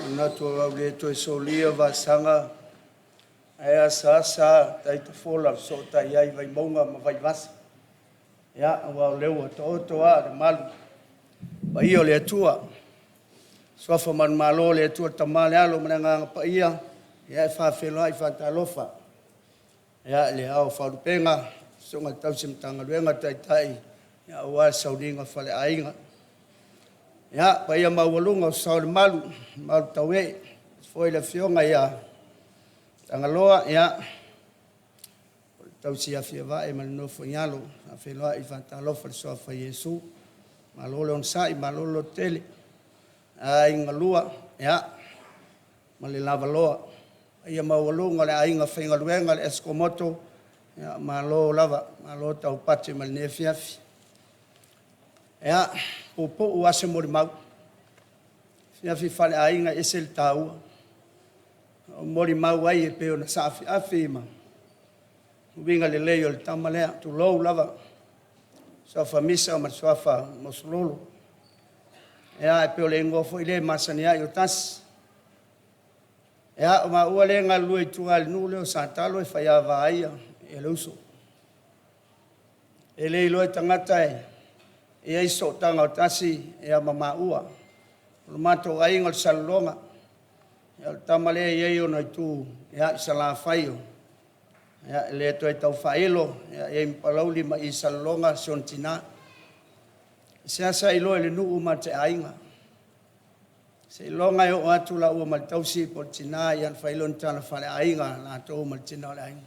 Manatu o le a ou le toe solia vasaga ae asaasa taitafola e fesootai ai Vaimauga ma Vaivasa. Ia, aua o lea ua taoto lava le malu paia o le Atua, suafa manumalo o le Atua le Tama le Alo ma le Agaga Paia, ia e faafeiloai faatalofa i le Ao o Faalupega, Susuga i le Tausi Matagaluega, Taitai aua le sauniga faaleaiga. Ia, paia maualuga o sao o le malu, malu tauee foi le Afioga ia Tagaloa, ia, o le tausi afia-vae ma le nofo i alo. E faafeiloai faatalofa i le Suafa o Iesu. Malo le onosai, malo le lototele. Aiga lua, ia, ma le lavaloa. Paia maualuga o le aiga faigaluega a le Esikomoto, ia malo lava, malo taupati mai lenei afiafi. Ia, puupuu lava se molimau. Afiafi faaleaiga e ese le taua. Na ou molimau ai e pei ona saafiafi ma uiga lelei o le tama lea, tulou lava, suafa Misa ma le suafa Masulolo. Ia, e pei o le igoa foi lea e masani ai o Tasi. Ia, o maua lea e galulue i tua i le nuu lea o Satalo e faiava ai le uso. E le iloa e tagata e i ai se sootaga o Tasi ma maua. O le matou aiga o le Salelologa, ia o le tama lea e i ai ona itu i Salafai, e le toe tau faailo, e i ai ma Palauli ma i Salelologa si ona tina. E seasea iloa e le nuu ma te aiga. Seiloga e oo atu laua ma le tausi po o le tina ona fai lea o ni tala faaleaiga a latou ma le tina o le aiga.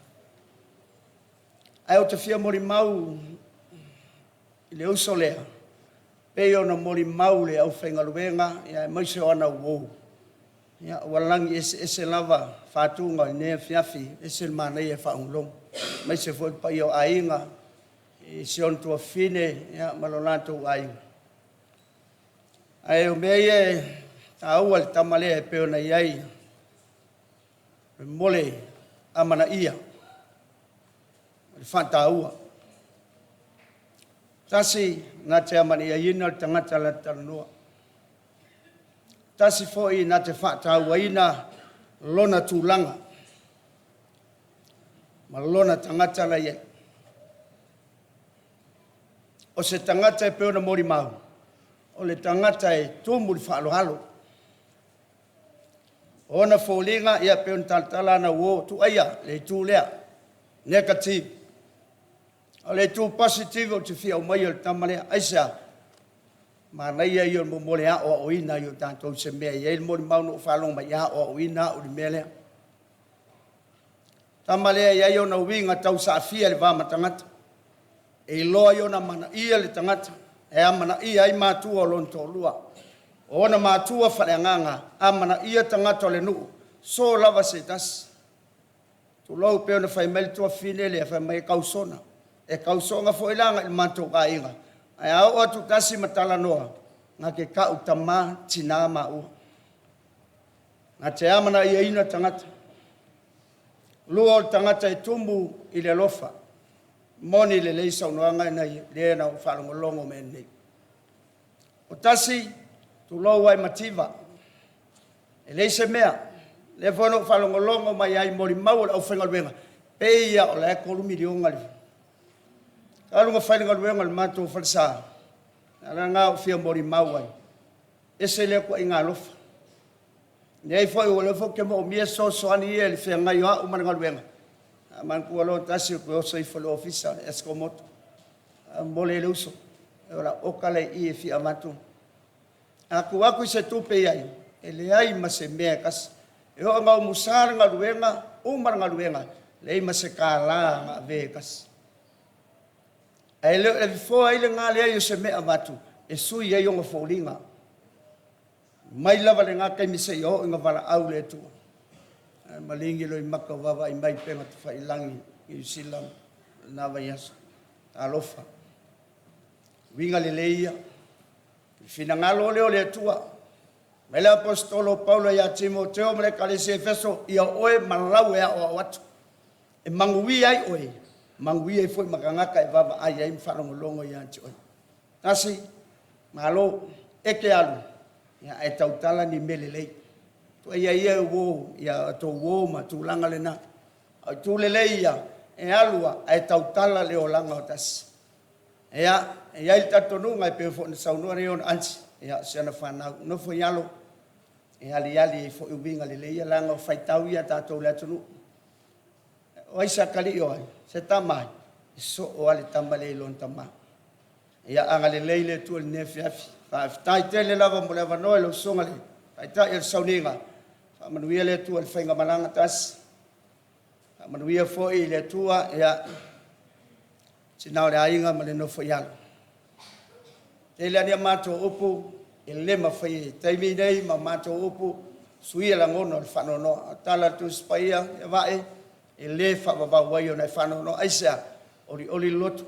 Ae ou te fia molimau i le uso lea, pei ona molimau le aufaigaluega aemaise o ana uo, ia ua lagi eseese lava fatuga o lenei afiafi, e ese le manaia e faalogologo, aemaise foi le paia o aiga i si ona tuafafine ma lo latou aiga. Ae o mea ia e taua i le tama lea e pei ona i ai mo le amanaia, le faataua. Tasi, na te amanaiaina le tagata la te talanoa. Tasi foi na te faatauaina lona tulaga ma lona tagata la e i ai. O se tagata e pei ona molimau, o le tagata e tumu i le faaaloalo. O ona foliga e pei ona talatala ana uo, tuu aia le itu lea negative. A o le itu positive ou te fia aumaia o le tama lea. Aisea? Manaia ia o le momoli e aoaoina ai o tatou i se mea e i ai le molimau na ou faalogo mai ai, e aoaoina au i le mea lea. Tama lea e i ai ona uiga tausaafia i le va ma tagata. E iloa ai ona amanaia le tagata, e amanaia ai matua o lona toalua. O ona matua faaleagaga, amanaia tagata o le nuu, so lava se tasi. Tulou, pei ona fai mai le tuafafine lea, fai mai e tausoga. E tausoga foi la agai le matou aiga, ae a oo atu Tasi ma talanoa, na te tau tama, tina maua. Na te amanaiaina tagata. Lua o le tagata e tumu i le alofa. E moni lelei saunoaga lea na ou faalogologo mai ai nei. O Tasi, tulou lava i mativa, e leai se mea. O lea foi na ou faalogologo mai ai i molimau a le aufaigaluega, pei lava o la e $3 miliona le... Talu ona fai le galuega i le matou falesa, o le ala lena ua ou fia molimau ai, e ese lea ituaiga alofa. E leai foi o lea foi ou te moomia fesoasoani ia i le feagai o au ma le galuega, a manatua loa Tasi ou te oso ifo i le ofisa o le Essco Motor, momoli ai le uso, o lau oka la e i i e fia avatu. A tuu atu i se tupe i ai, e leai ma se mea e tasi. E oo ina umusa le galuega, uma le galuega, leai ma se $1 na avea e Tasi. Ae le o le fofoa ai lena leai o se mea e avatu e sui ai ona foliga, mai lava i lena taimi seia oo ina valaau le Atua. Ae maligi Loimata o vaavaai mai i upegatafailagi i Niu Sila i lena vaiaso. Talofa. Uiga lelei ia. O le finagalo lea o le Atua. Fai mai le Aposetolo o Paulo ia Timoteo ma le ekalesia i Efeso, ia oe ma lau e aoao atu, e manuia ai oe, manuia ai foi ma tagata e vaavaai ai ma faalogologo ia te oe. Tasi, malo, e te alu, ae tautala ni mea lelei. Tuaia ia uo, ia tou uo ma tulaga lena. A o itu lelei ia, e alu lava ae tautala le olaga o tasi. Ia, e i ai le talitonuga e pei foi ona saunoa nei ona aunty, ia o si ana fanau, nofo i alo, e aliali ai foi uiga lelei ia, leaga o faitau ia a tatou i le atunuu. O ai se atalii o ai? Se tama ai? E soo lava le tama lea i lona tama. Ia agalelei le Atua i lenei afiafi. Faafetai tele lava mo le avanoa i lau Susuga i le Taitai o le Sauniga. Faamanuia le Atua i le faigamalaga tasi. Faamanuia foi le Atua, ia, tina o le aiga ma le nofo i alo. Tele lava ni a matou upu e le mafai i le taimi nei ma matou upu suia lagona o le faanoanoa. A o le tala a le Tusi Paia, Vae, e le faavavau ai ona e faanoanoa. Aisea? Olioli le loto,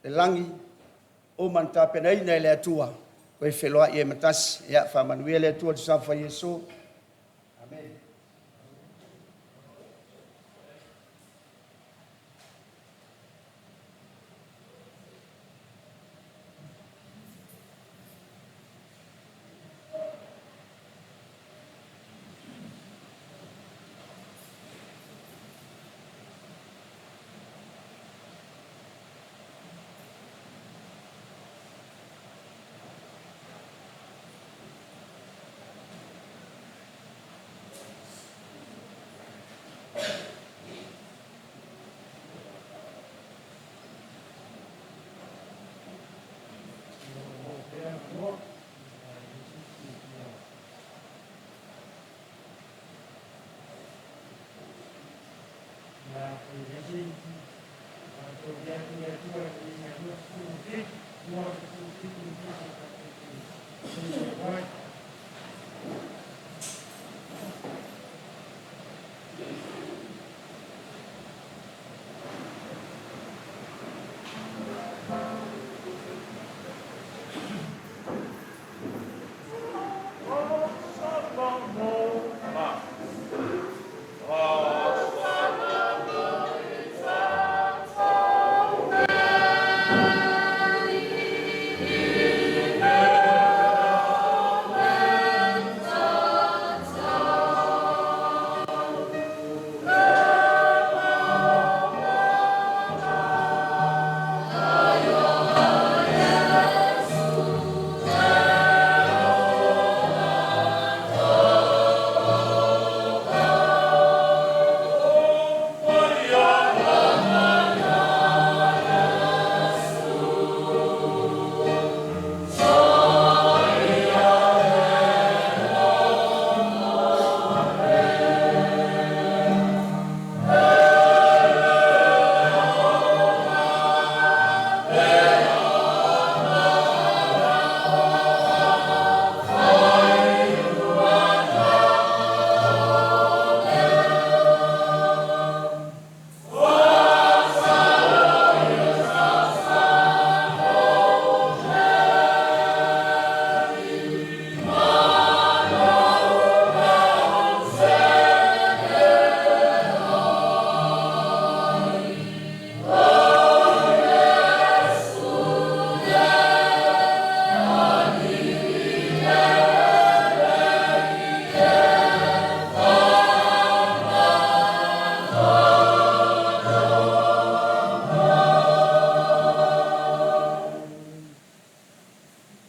le lagi ua uma ona tapenaina e le Atua e toe feiloai ai ma tasi. Ia faamanuia le Atua i le suafa o Iesu. Amene. O lo o maua pea le avanoa, a i ai se isi e fia Ia, afai e leai se isi, tatou ave atu i le Atua e viiga ai 27, 27 minute tatou te seisi atu ai.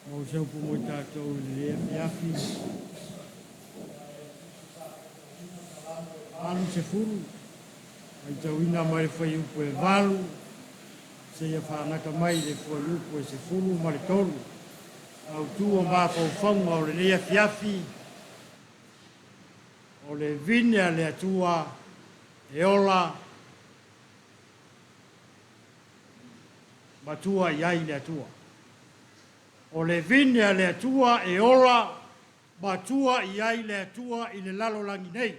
Maua se upu mo i tatou i lenei afiafi. 80, faitauina mai le fuaiupu e 8 seia faagata mai le fuaiupu e 13. Autu o mafaufauga o lenei afiafi, o le vine a le Atua e ola matua i ai le Atua. O le vine a le Atua e ola matua i ai le Atua i le lalolagi nei.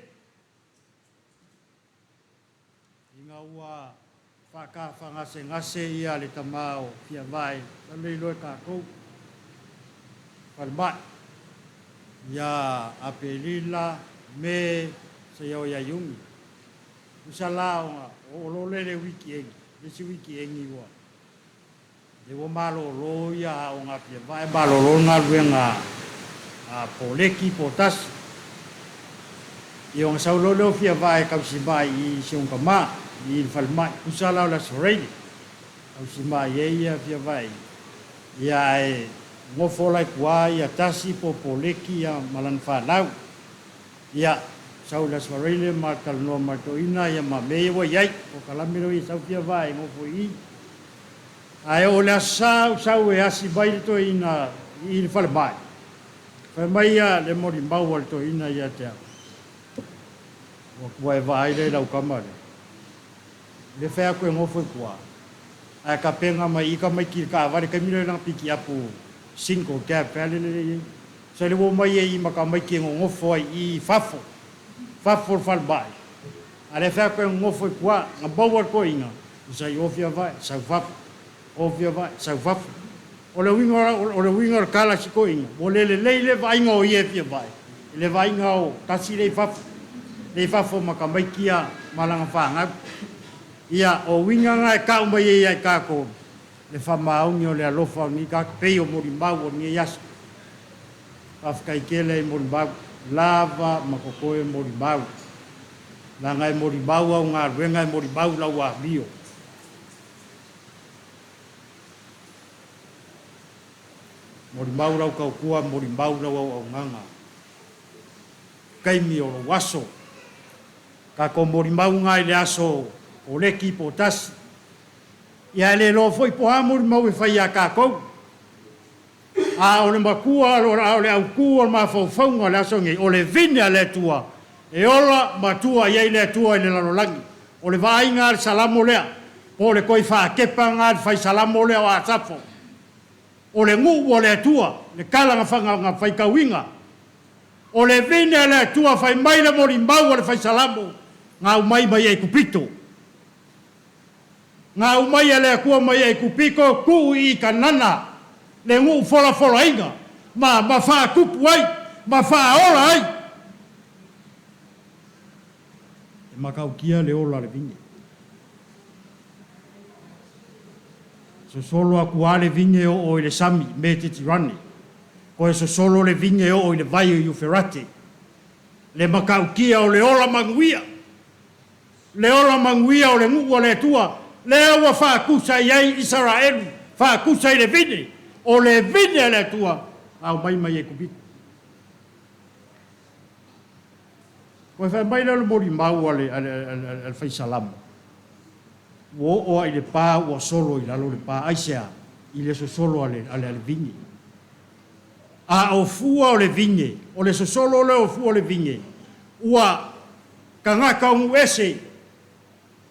Ina ua faatafagasegase ia le tama o Fiavae, masalo e iloa e tatou, falemai, ia Aperila, Me, seia oo ia Iuni. Tusa la ona oo loa lea i le wiki eni, le isi wiki eni ua lea ua malolo ia aoga a Fiavae, malolo le galuega Poleki po tasi. Ia ona sau loa lea o Fiavaa e tausimai i si ona tama i le falemai, tusa la o le Aso Faraile, tausimai ai ia Fiavaa i ia ae nofo la i tua ia Tasi po o Poleki ia ma lana fanau. Ia, sau i le Aso Faraile ma talanoa ma le toeaina ia ma mea ia ua i ai, polokalame lea ua i ai sau Fiavaa e nofo i i. Ae oo i le Aso Sa ou sau e asi mai le toeaina i le falemai, fai mai ia le molimau a le toeaina ia te au, Ua tua e vaai lea i lau tama lea. Le fai atu e nofo i tua, ae tapena mai i tamaiti i le taavale i le taimi lea i lana pikiapu single cab fea lele lea e i ai. Sa le ua omai ai i ma tamaiti e nonofo ai i fafo, fafo o le falemai. A le fai atu e nonofo i tua, na maua le toeaina, sa i ofi avae, sau fafo, ofi avae, sau fafo. O le uiga o le uiga o le tala a si toeaina, ua le lelei le vaaiga o ia e fia vae, i le vaaiga o tasi lea i fafo, lea i fafo ma tamaiti ia ma lana fanau. Ia, o uiga na e tau mai ai ia i tatou le faamaoni o le alofa o lenei tagata, pei o molimau o lenei aso. Faafetai tele i molimau, lava ma totoe molimau. Leaga e molimau au galuega, e molimau lau amio. Molimau lau tautua, molimau lau auaunaga. Taimi o lou aso. Tatou molimauga i le aso o Leki po o Tasi. Ia e le iloa foi po o a molimau e fai ia tatou. A o le matua, a o le autu o le mafaufauga o le aso nei, o le vine a le Atua e ola matua i ai le Atua i le lalolagi. O le vaaiga a le Salamo lea, po o le toe faatepa lena a le fai Salamo lea o Asafo, o le nuu a le Atua, le tala na faitauina, o le vine a le Atua fai mai le molimau a le fai Salamo, na aumai mai Aikupito. Na aumai e le Atua mai Aikupito tuu i Kanana le nuu folafolaina ma ma faatupu ai ma faaola ai. E matautia le ola a le vine. Sosolo atu lava le vine e oo i le sami Metetirane, toe sosolo le vine e oo i le vai o Euferate. Le matautia o le ola manuia. Le ola manuia o le nuu a le Atua, lea ua faatusa i ai Isaraelu, faatusa i le vine, o le vine a le Atua na aumai mai Aikupito. Toe fai mai lea o le molimau a le, a le, a le, a le fai Salamo, ua oo lava i le pa ua solo i lalo le pa. Aisea? I le sosolo a le, a le, a le vine. A o fua o le vine, o le sosolo lea o fua o le vine, ua Tagata o nuu ese,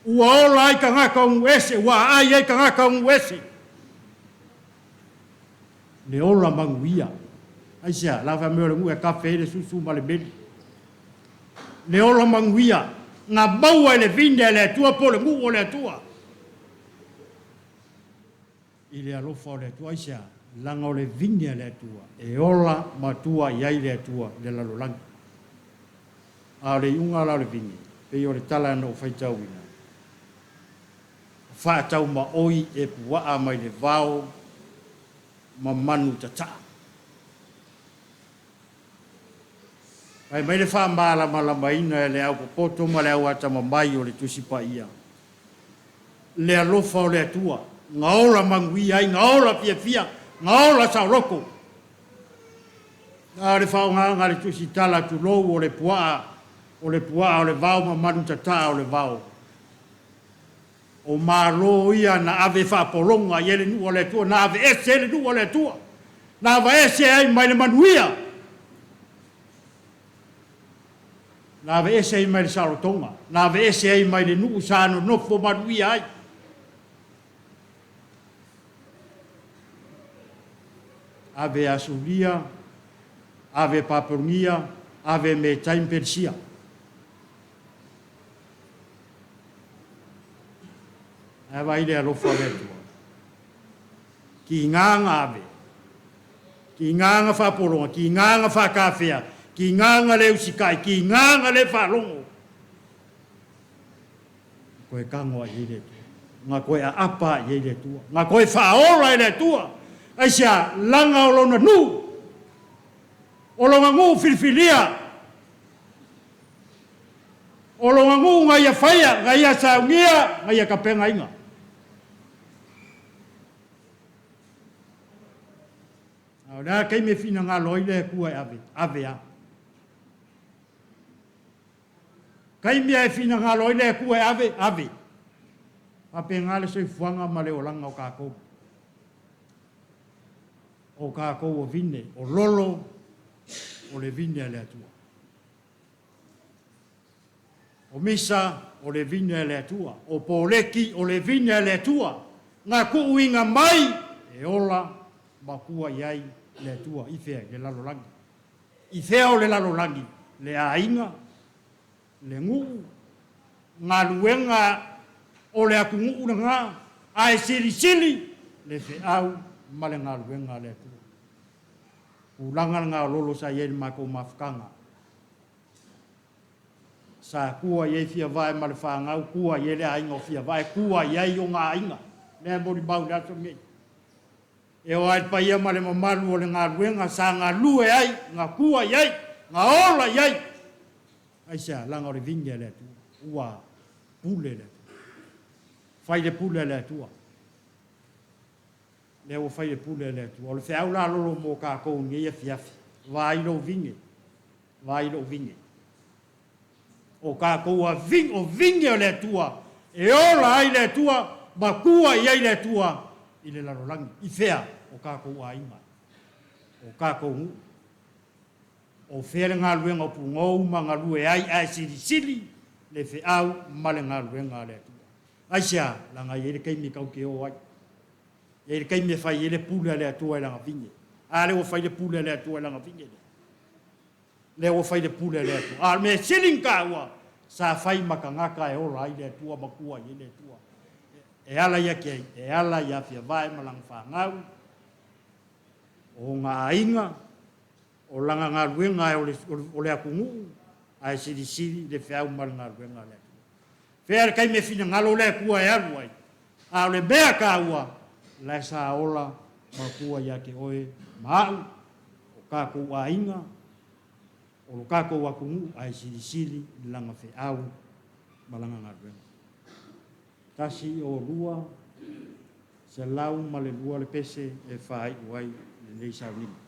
ua ola ai tagata o nuu ese, ua aai ai tagata o nuu ese. Le ola manuia. Aisea? La fai mai o le nuu e kafe ai le susu ma le meli. Le ola manuia na maua e le vine a le Atua po o le nuu o le Atua. I le alofa o le Atua. Aisea? Leaga o le vine a le Atua e ola matua i ai le Atua i le lalolagi. A o le iuga la o le vine, pei o le tala na ou faitauina, faataumaoi e puaa mai le vao ma manu tataa. Fai mai le faamalamalamaina e le au popoto ma le au atamamai o le Tusi Paia, le alofa o le Atua, na ola manuia ai, na ola fiafia, na ola saoloto. A o le faaaogaga a le tusitala tulou o le puaa, o le puaa o le vao ma manu tataa o le vao. O Malo ia na ave faapologa i ai le nuu a le Atua, na aveese ai le nuu a le Atua, na avaese ai mai le manuia, na aveese ai mai le saolotoga, na aveese ai mai le nuu sa nonofo manuia ai. Ave Asuria, ave Papelonia, ave Metai ma Peresia. Ae vaai le alofa o le Atua. Kiga na ave, kiga na faapologa, kiga na faatafea, kiga na le usitai, kiga na le faalogo. Toe tago ai i le Atua. Na toe aapa ai i le Atua. Na toe faaola e le Atua. Aisea? Laga o lona nuu. O loga nuu filifilia, o loga nuu na ia faia, na ia saunia, na ia tapenaina. A o le a le taimi e finagalo ai le Atua e ave, ave lava. Taimi lava e finagalo ai le Atua e ave, ave. Faapena le soifuaga ma le olaga o tatou. O tatou o vine, o lolo o le vine a le Atua. O Misa o le vine a le Atua, o Poleki o le vine a le Atua, na tuuina mai e ola ma tua i ai le Atua i fea? I le lalolagi. I fea o le lalolagi? Le aiga, le nuu, galuega o le atunuu lena, ae silisili le feau ma le galuega a le Atua. Tulaga lena o lolo sa i ai i le matou mafutaga. Sa tua i ai Fiavae ma le fanau, tua i ai le aiga o Fiavae, tua i ai ona aiga. Lea e molimau i le aso lenei. E oo lava i le paia ma le mamalu o le galuega sa galue ai, na tua i ai, na ola i ai. Aisea? Leaga o le vine a le Atua, ua pule le Atua. Fai le pule a le Atua. Lea ua fai le pule a le Atua. O le feau la lolo mo tatou i lenei afiafi, vaai lou vine, vaai lou vine. O tatou o vine o le Atua, e ola ai le Atua, ma tua i ai le Atua i le lalolagi. I fea? O tatou aiga, o tatou nuu. O fea le galuega o Pugou ma galue ai ae silisili le feau ma le galuega a le Atua. Aisea? Leaga e i ai le taimi tatou te o ai. E i ai le taimi e fai ai le pule a le Atua i lana vine. A lea ua fai le pule a le Atua i lana vine lea. Lea ua fai le pule a le Atua. A o le mea sili ona taua, sa fai ma tagata e ola ai le Atua ma tua i ai le Atua. E ala ia te ai? E ala ia Fiavae ma lana fanau, o ona aiga, o lana galuega o le atunuu, ae silisili le feau ma le galuega a le Atua. Fea le taimi e finagalo le Atua e alu ai, a o le mea taua, la e sa ola ma tua ia te oe ma au, o tatou aiga, o lo tatou atunuu, ae silisili lana feau ma lana galuega. 1 02 le pese e faaiu ai lenei sauniga.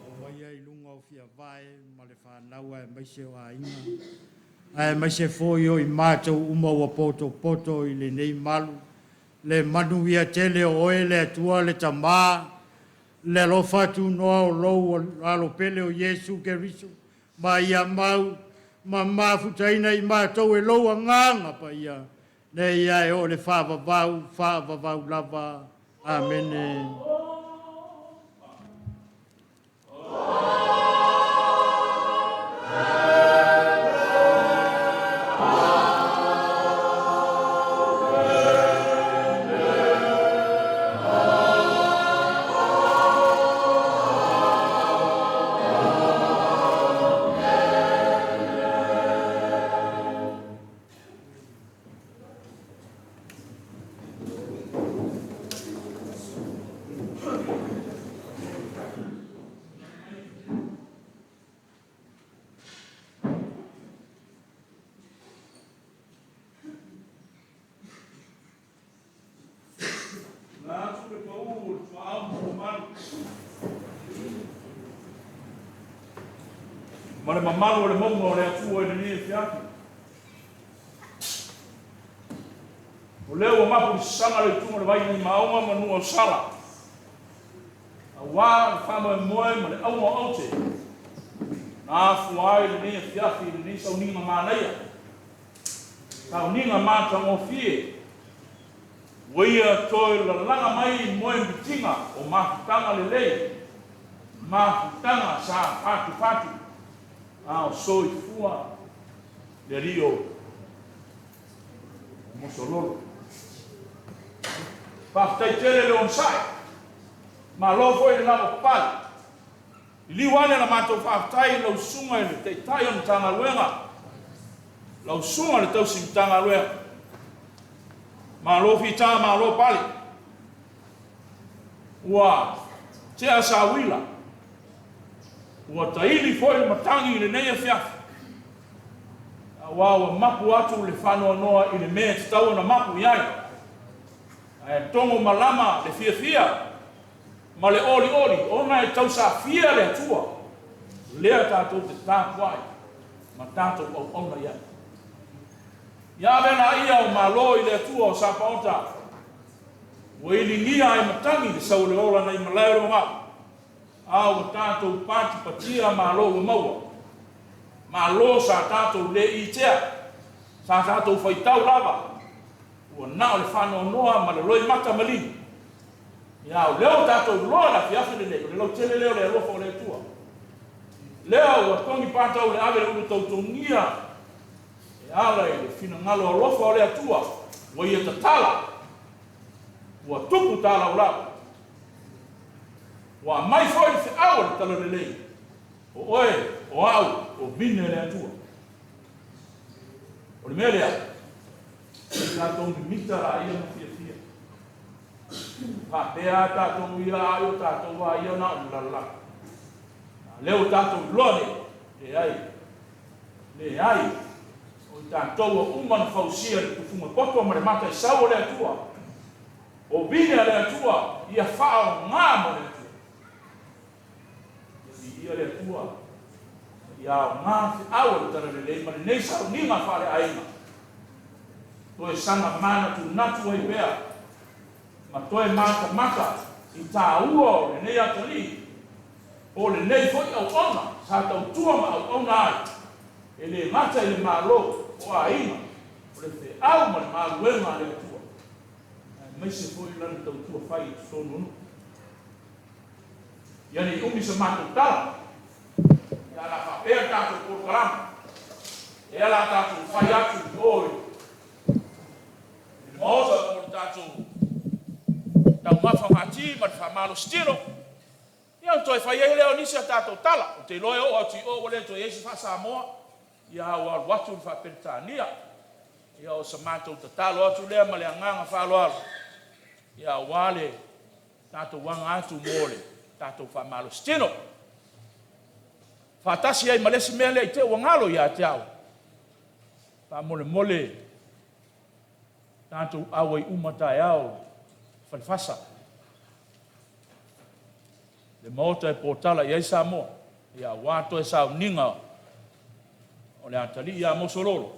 Aumaia i luga o Fiavae ma le fanau aemaise o aiga, aemaise foi o i matou uma ua potopoto i lenei malu, le manuia tele o oe le Atua le Tamā, le alofa tunoa o lou Alo pele o Iesu Keriso, ma ia mau ma mafutaina i matou e lou Agaga Paia, nei ae oo i le faavavau, faavavau lava. Amene. Na atu le pau o le tuaau ma mamalu ma le mamalu o le mauga o le Atua i lenei afiafi. O lea ua mapu i le sasaga le ituga o le vai nai Maoga ma Nuuausala, aua le faamoemoe ma le auga o aute na afua ai lenei afiafi i lenei sauniga manaia, sauniga matagofie, ua ia toe lalaga mai moe mitiga o mafutaga lelei, mafutaga sa fatufatu a o soifua le alii o Mosololo. Faafetai tele le onosai, malo foi le lavapapale. Liliu ane la matou faafetai i lau susuga i le Taitai o le Matagaluega, lau susuga i le Tausi Matagaluega, malo fita malo pale. Ua tea sauila, ua taili foi le matagi i lenei afiafi, aua ua mapu atu le faanoanoa i le mea e tatau ona mapu i ai. Ae togo malama le fiafia ma le olioli ona e tausafia le Atua, lea tatou te tapuai ma tatou auauna i ai. Ia ave laia o malo i le Atua o Sapaota, ua iligia ai matagi le sau o le ola nai malae o le Vavau, a ua tatou patipatia malo ua maua. Malo sa tatou le itea, sa tatou faitau lava, ua na o le faanoanoa ma le loimata maligi. Ia, o lea ua tatou iloa le afiafi lenei, o le lautele lea o le alofa o le Atua. Lea ua togi patau le ave le ulu tautogia e ala i le finagalo alofa o le Atua, ua ia tatala, ua tupu talaulau. Ua aumai foi le feau o le talalelei, o oe, o au, o vine le Atua. O le mea lea, se i tatou mimita laia ma fiafia. Faapea tatou ia ai o tatou a ia na o le lalolagi. A lea ua tatou iloa nei, leai, leai, o i tatou ua uma na fausia le tufuga poto ma le mataisau o le Atua. O vine a le Atua, ia faaoga mo le Atua. Ia viia le Atua, ia aoga feau o le talalelei ma lenei sauniga faaleaiga. Toe saga manatunatu ai pea, ma toe matamata i tāua o lenei atalii, po o lenei foi auauna sa tautua ma auauna ai, e le gata i le Malo o aiga, o le feau ma le galuega a le Atua, aemaise foi lana tautua fai i totonu o nuu. Ia ne i umi sa matou tala, ia a faapea le tatou polokalame, lea o le a tatou fai atu i o i le maota mo le tatou taumafa mati ma le faamalositino, ia ona toe fai ai lea o nisi a tatou tala. Ou te iloa e oo atu i o ua le toe i ai se faa-Samoa, a ua alu atu le faa-Peretania. Ia o sa matou tatalo atu lea ma le agaga faaaloalo, aua le tatou aga atu mo le tatou faamalositino. Faatasi ai ma le isi mea lea i te i ua galo ia te au, faamolemole tatou auai uma taeao i Falefasa, le maota e potala i ai Samoa, aua toe sauniga o le atalii ia Mosololo,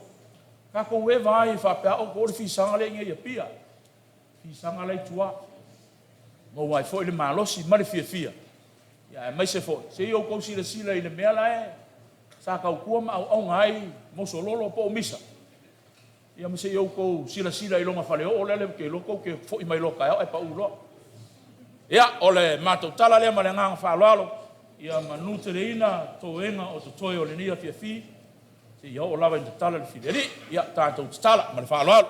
tatou eva ai faapea outou le fisaga lea i inei i Apia, fisaga la e i tua. Maua ai foi le malosi ma le fiafia, aemaise foi se i outou silasila i le mea la e sa tautua ma auauna ai Mosololo po o Misa, ia ma se i outou silasila i lona faleoo lea ou te iloa tou te foi mai loa taeao ae pau loa. Ia, o le matou tala lea ma le agaga faaaloalo, ia manuteleina toega o totoe o lenei afiafi, seia oo lava ina tatala le filialii. Ia tatou tatala ma le faaaloalo.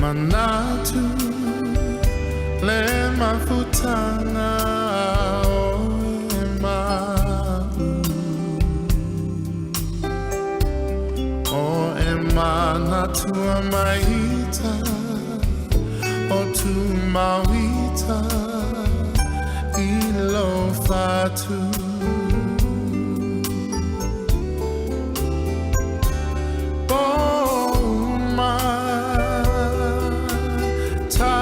Manatu le mafutaga o e ma'u O e manatua maita o tumauita i lo fatu. Po uma ta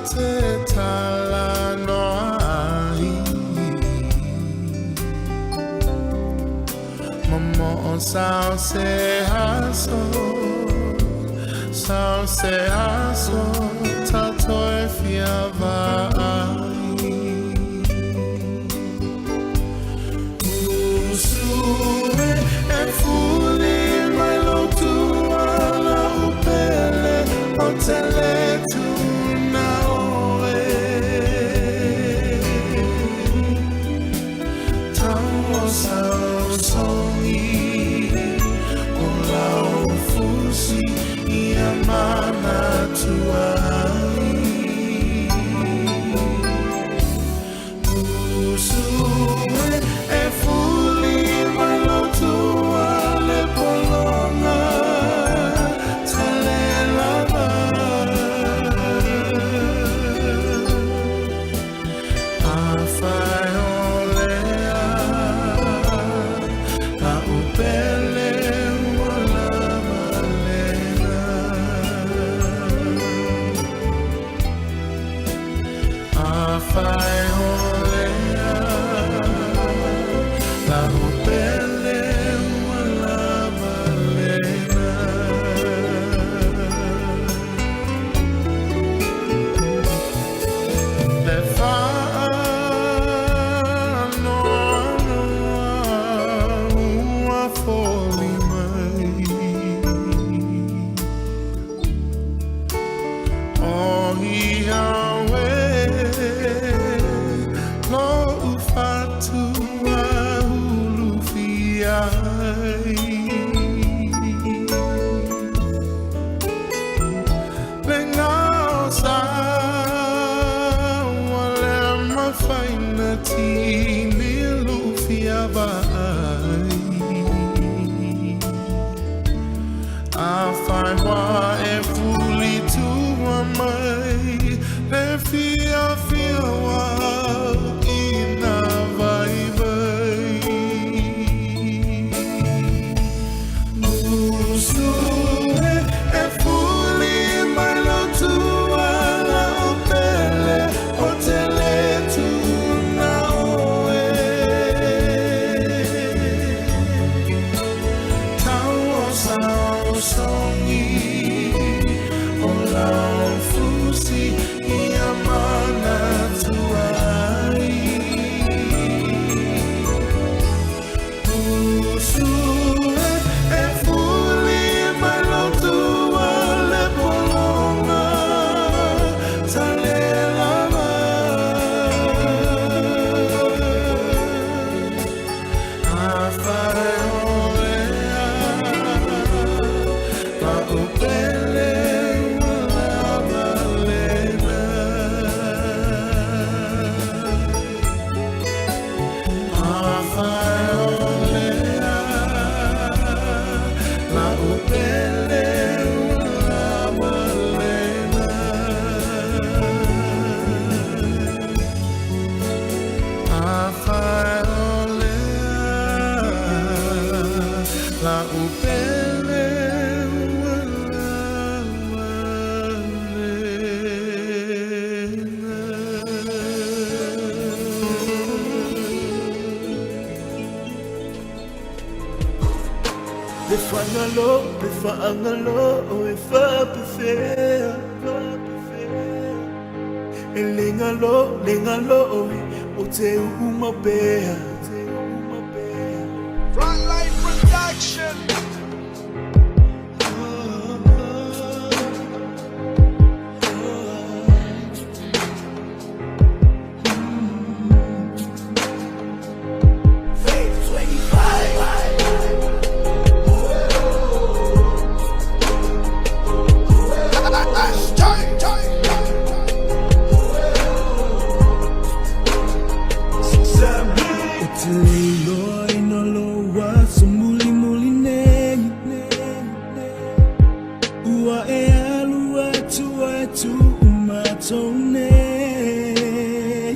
te talanoa ai Momo'o sao se aso Sao se aso Ta toe fia va'ai Usu e fuli mai lo tuala upele o te le tuna oe. Tau o sau songi o lau fusi ia manatua ai. Usu e fuli mai lo tua le polonga talelava. Afai o lea la upele ua lava lena. Afai o lea la upele ua lava lena. Le faanoanoa ua foli mai O ia oe lo'u fatua ulufia ai. Le gao sa ua le mafaina tini lufia va'ai. Afai ua e fulitua mai le fiafia ua ina vaivai. Usu Pe fagalo, pe faagalo e faapefea. E le galo, le galo oe o te uu mau pea. Frontline Production. Faith 25. Ou te le iloa ina lou aso mulimuli nei. Ua e alu atu ai tuu matou nei.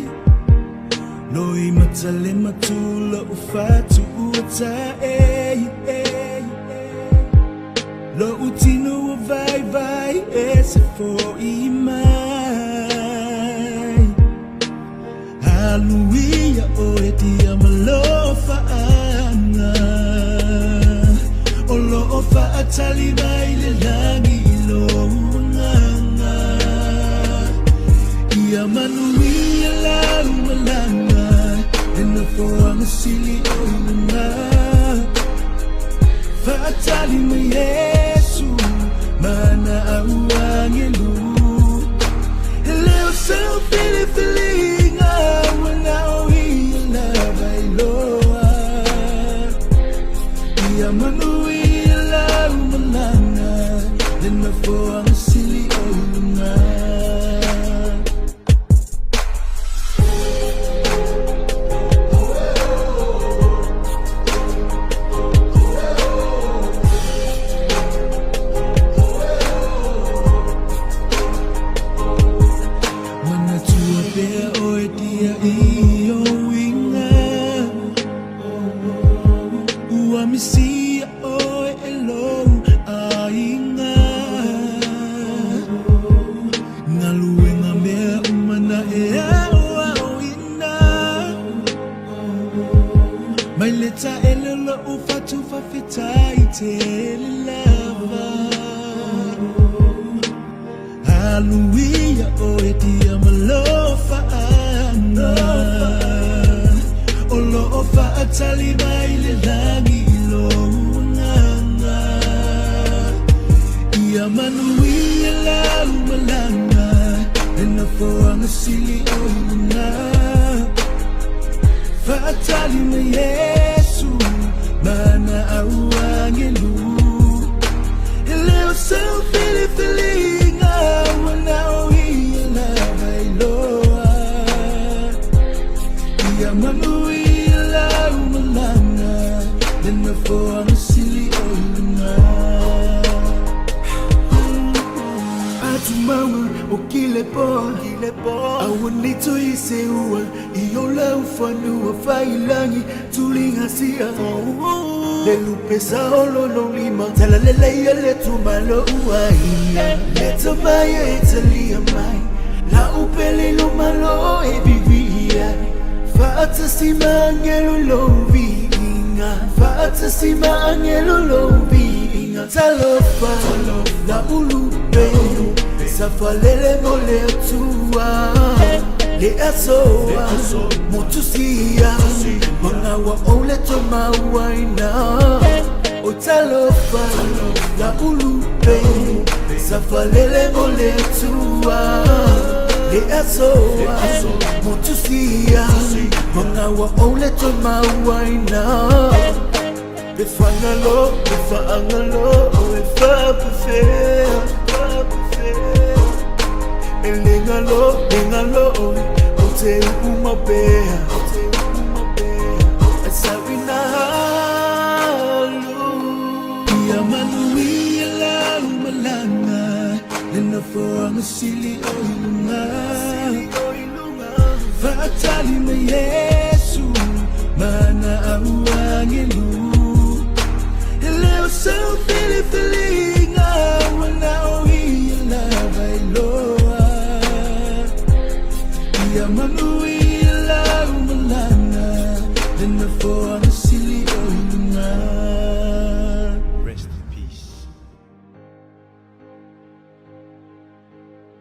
Loimata le matu lou fatu ua taei. Lou tino ua vaivai e se fo'i mai. Alu ia oe dia ma alofaaga. O loo faatali mai le lagi i lou agaga. Ia manuia lau malaga le nofoaga sili o i luga. Faatali mai Iesu ma ana au agelu. E le o sau filifiliga ua na o ia lava e iloa. Ia manuia lau malaga le nofoaga sili o i luga. Manatua pea oe dia i ou uiga. Ua misia oe e lou aiga. Galuega mea uma na e aoaoina. Mai le taele o lou fatu faafetai tele lava. Alu ia oe dia ma alofaaga. O loo faatali mai le lagi i lou agaga. Ia manuia lau malaga le nofoaga sili o i luga. Faatali mai Iesu ma ana au agelu. E le o sau filifiliga ua na o ia lava e iloa. Ia manuia lau malaga le nofoaga sili o i luga. Atumauga o kile poa Aua nei toe seua I o lau fanua faiilagi tuliga sia. Le lupe sa o lona lima Talalelei le tumalo uaia. Le tamaia e talia mai Lau pele lo malo e viviia. Faatasi ma agelo lou viiga. Faatasi ma agelo lou viiga. Talofa lau lupe Safalele mo le Atua. Le asoa motusia Magaua o le tomauaina. O talofa lau lupe Safalele mo le Atua. Le asoa motusia Magaua o le tomauaina. Pe fagalo, pe faagalo e faapefea. E le galo, le galo oe o te uu mau pea. E sauina alu. Ia manuia lau malaga le nofoaga sili o i luga. Faatali mai Iesu ma ana au agelu. E le o sau filifiliga ua na o ia lava e iloa. Ia manuia lau malaga le nofoaga.